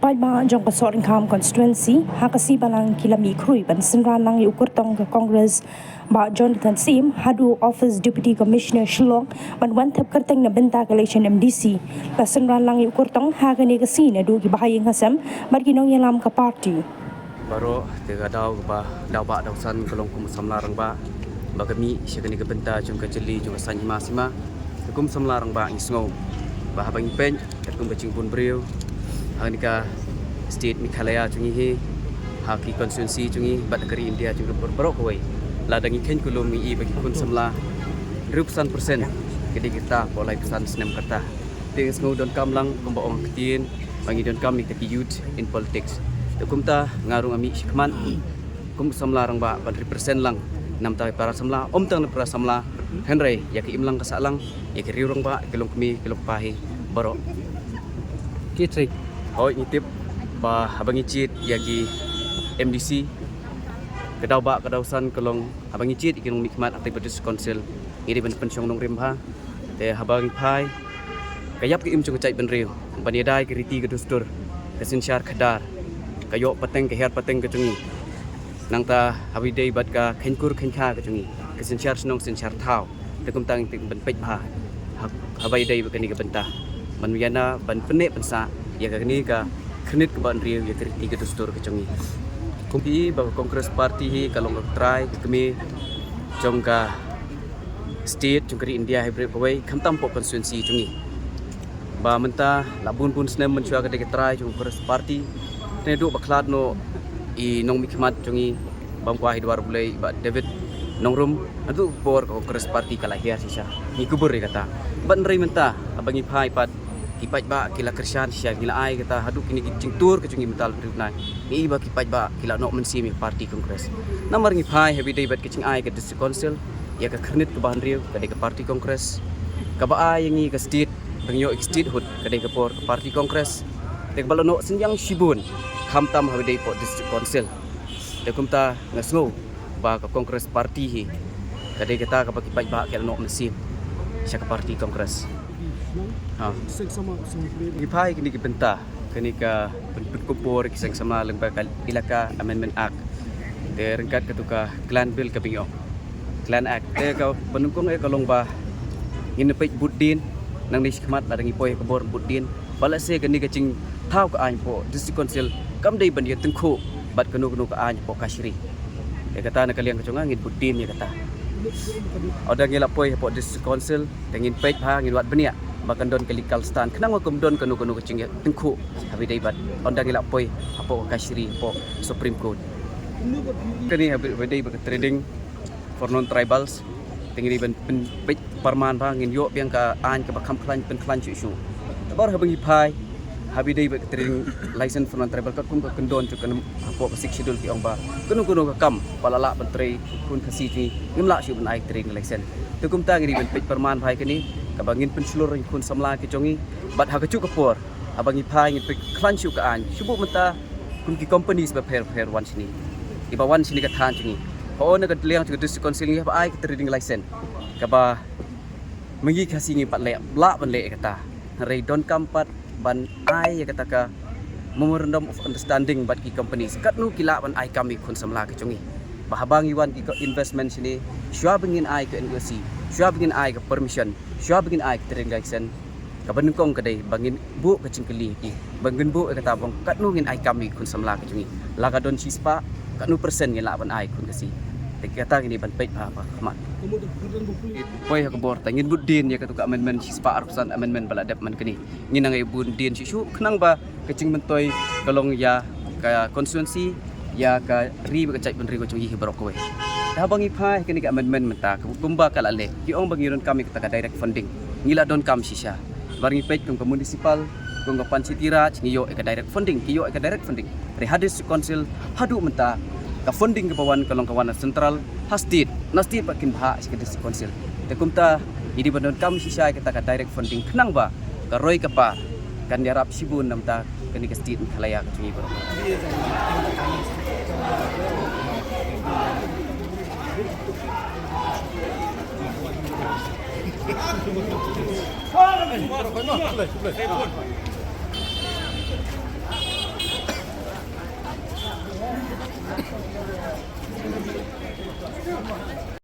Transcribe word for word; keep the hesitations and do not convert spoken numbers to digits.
Paidbah jong ka Sohryngkham constituency ha ka sngi Balang ki la mih khrui ban synran lang ïa u kyrtong ka Congress Bah Jonathan Syiem haduh office Deputy Commissioner Shillong ban wan thep kyrteng na bynta ka election M D C. La synran lang ïa u kyrtong ha kane ka sngi naduh ki bahaïing hasem bad ki nongïalam ka party. Baroh te ka daw kaba daw bah daw san ka long kum samla rangbah ba ka mih sha kane ka bynta jong ka jylli jong ka saiñ hima sima. Ka kum samla rangbah ngi sngew ba haba ngi peit ka kum ka jingbun briew ha kane ka state Meghalaya jong ngi hi, ha ki constituency jong ngi bad ka ri India jong ngi baroh kawei, lada ngi kheiñ kulum ngi i ba ki khun samla hynriewphew san percent ka dei kita hapoh laiphew san snem kata. Te nga sngew donkam lang kumba ong ktien ba ngi donkam ïa kita ki youth in politics. Te kumta nga ruh nga mih shakhmat kum u samla rangbah ban represent lang namar ki para samla, ym tang na para samla hynrei ïa ka imlang ka sahlang, ïa ki riew rangbah, ki longkmie ki longkpa hi baroh. Ki trik. Hooid, ngi tip ba haba ngi jied ïa ki M D C, ka daw bah ka daw san ka long haba ngi jied ïa ki nongmihkhmat ha ka District Council, ngi dei ban pynshong nongrim bha. Te haba ngi phai, ka ïap ka im jong ka jaitbynriew ban ïada ïa ka riti ka dustur, ka synshar khadar, ka ïoh pateng ka hiar pateng ka jong ngi. Nangta haba ïadei bad ka kheiñkur kheiñkha ka jong ngi, ka synshar shnong synshar thaw, te kumta ngi tip ban peit bha ha-, haba ïadei bad kane ka bynta ban ïana ban pynneh pynsah ïa kane ka khyrnit kaba hynriew ïa ka riti ka dustur ka jong ngi. Kum phi i ba ka Congress Party hi ka long ka trai ka kmie jong ka state jong ka ri India hi baroh kawei, khamtam hapoh constituency jong ngi. Ba mynta la bun bun snem mynshuwa ka dei ka trai jong ka Congress Party. Te naduh ba khlad noh i nongmihkhmat jong ngi Bam Kwai Dwar Blei Bah David Nongrum, naduh ka por ka Congress Party ka la hiar shisha. Ngi kubur ïa kata. Bad hynrei mynta haba ngi phai pat, ki paidbah ki la kyrshan shisha, ngi la ai kata haduh kine ki jingtur ka jong ngi mynta la hynriew bnai. Ngi i ba ki paidbah ki la noh mynsiem ïa ka party Congress. Namar ngi phai haba ïadei bad ka jingai ka District Council ïa ka khyrnit kaba hynriew ka dei ka party Congress. Kaba ai ïa ngi ka state, ba ngi ïoh ïa ka statehood ka dei ka por ka party Congress. Te kaba la noh synñiang shibun khamtam haba ïadei hapoh District Council. Te kumta nga sngew ba ka Congress Party hi ka dei kata kaba ki paidbah ki la noh mynsiem sha ka party Congress. Ha. Ngi phai kine ki bynta, kane ka pyn-, pynkup bor ki seng samla lyngba ka Elaka Amendment Act. Te ryngkat katu ka Clan Bill kaba ngi ong Clan Act. Te kaba nyngkong eh ka long ba ngin peit bud dien, nangne shakhmat lada ngi poi ha ka bor bud dien, ba lehse kane ka jingthaw ka aiñ hapoh District Council kam dei ban ïa tyngkhuh bad kano kano ka aiñ hapoh kashari. Te kata na ka liang ka jong nga ngin bud dien ïa kata. Ynda ngi la poi hapoh District Council te ngin peit bha, ngin wad bniah ba kan don ka legal stand khnang ba kam don kano kano ka jingïa tyngkhuh haba ïadei bad ynda ngi la poi hapoh ka kashari hapoh Supreme Court. Kane haba ïadei bad ka trading for non-tribals. Te ngi dei ban pyn-, peit pyrman bha, ngin ïoh biang ka aiñ kaba kham khlaiñ pynkhlaiñ shuh shuh. Te baroh haba ngi phai, haba ïadei bad ka trading license for non-tribal, katkum ka kyndon jong ka nam hapoh ka Sixth Schedule ki ong ba kano kano ka kam ba la lah ban trei khun Khasi jong ngi, ngim lah shuh ban ai trading license. Te kumta ngi dei ban peit pyrman bha ïa kane, kaba ngin pynshlur ïa ki khun samla ki jong ngi. Bad ha kajuh ka por haba ngi phai ngin pynkhlaiñ shuh ka aiñ, shu buh mynta kum ki companies bapher bapher wan shane, kiba wan shane ka thaiñ jong ngi. Haoid na ka liang jong ka District Council ngi hap ai ka trading license kaba ma ngi Khasi ngi pat leh, lah ban leh ïa kata. Hynrei donkam pat ban ai ïa kata ka memorandum of understanding bad ki companies, katno ki lah ban ai kam ïa ki khun samla ki jong ngi. Ba haba ngi wan ki ka investment shane, shuwa ba ngin ai ka N O C, shuwa ba ngin ai ka permission, shuwa ba ngin ai ka trading license, kaba nyngkong ka dei ba ngin buh ka jingkylli ïa ki, ba ngin buh ïa kata ba ong katno ngin ai kam ïa ki khun samla ki jong ngi. La ka don shispah, katno percent ngin lah ban ai khun Khasi. Te kata ngin ïa ban peit bha ha khmat. Poi ha ka bor te ngin bud dien ïa katu ka amendment, shispah arphew san amendment ba la dep man kane. Ngin nang ïa bud dien shuh shuh khnang ba ka jingmyntoi ka long ïa ka constituency, ïa ka ri bad ka jaitbynriew ka jong ngi hi baroh kawei. Te haba ngi phai kane ka amendment mynta, ka kumba ka la leh, ki ong ba ngi donkam ïa kata ka direct funding. Ngi la donkam shisha. Ba ngi peit kum ka municipal, kum ka panchayati raj, ngi ïoh ïa ka direct funding, ki ïoh ïa ka direct funding. Hynrei ha District Council haduh mynta ka funding kaba wan ka long ka wan na central, ha state, na state pat kin bhah sha ka District Council. Te kumta ngi dei ban donkam shisha ïa kata ka direct funding khnang ba ka roi ka par kan ïarap shibun namar kane ka state Meghalaya ka jong ngi baroh.